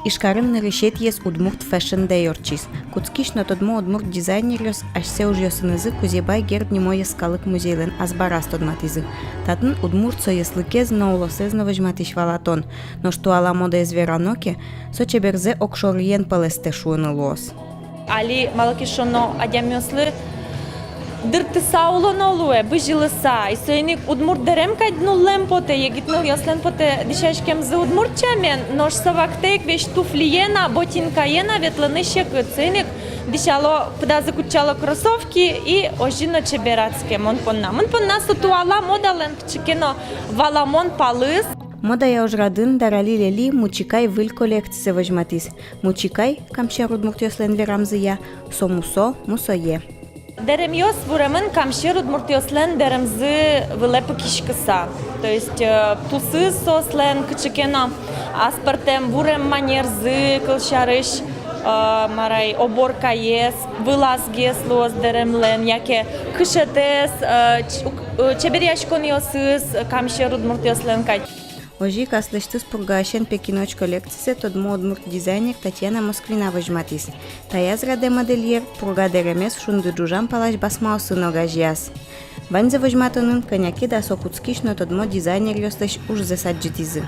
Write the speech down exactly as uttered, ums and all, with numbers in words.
Ижкарын нырысетӥез удмурт фэшн-дэй ортчиз. Кутскись но тодмо удмурт дизайнеръёс асьсэ ужъёсынызы Кузебай Герд нимо йӧскалык музейлэн азбараз тодматӥзы. Татын удмурт сӧеслыкез но, улосэз но возьматӥсь валатон. Нош туала модаез верано ке, со чеберзэ огшорыен пӧлэстэ шуыны луоз. Али, малы ке шуоно, адямиослы дыртыса улоно луэ, бызьылыса. И соин ик удмурт дэрем кадь нуллэм потэ, егит нылъёслэн потэ дӥсяськемзы удмурт сямен, нош со вакытэ ик весь туфлиен-а, ботинкаен-а ветлыны секыт. Соин ик дӥсяло, пыдазы кутчало кроссовки, и озьы но чебер адске мон понна. Мон понна со туала модалэн кыӵе ке но валамон палыз. Модая ужрадын Дарали Лели «Мучикай» выль коллекцизэ возьматӥз. Мучикай, камсьӧр удмуртъёслэн верамзыя, со мусо, мусое. Дэремъёс вуремын камсьӧр удмуртъёслэн дэрэмзы вылэ пыкиськыса. То есть, э, тусыз соослэн кыӵе ке но аспӧртэм вурем манерзы, кылсярысь, э, мар ай, оборкаез, вылазгес луоз дэремлэн, яке кышетэз, э, ч-, ук-, э, чеберъяськонъёсыз камсьӧр удмуртъёслэн кадь. Озьы ик аслэсьтыз Пургаысен «Пекиночь» коллекцизэ тодмо удмурт дизайнер Татьяна Москвина возьматӥз. Таяз радэ модельер Пурга дэремез шунды ӝужам палась басмаосын огазеяз. Ваньзэ возьматонын кӧня ке дасо кутскись но тодмо дизайнеръёслэсь ужзэс адӟытӥзы.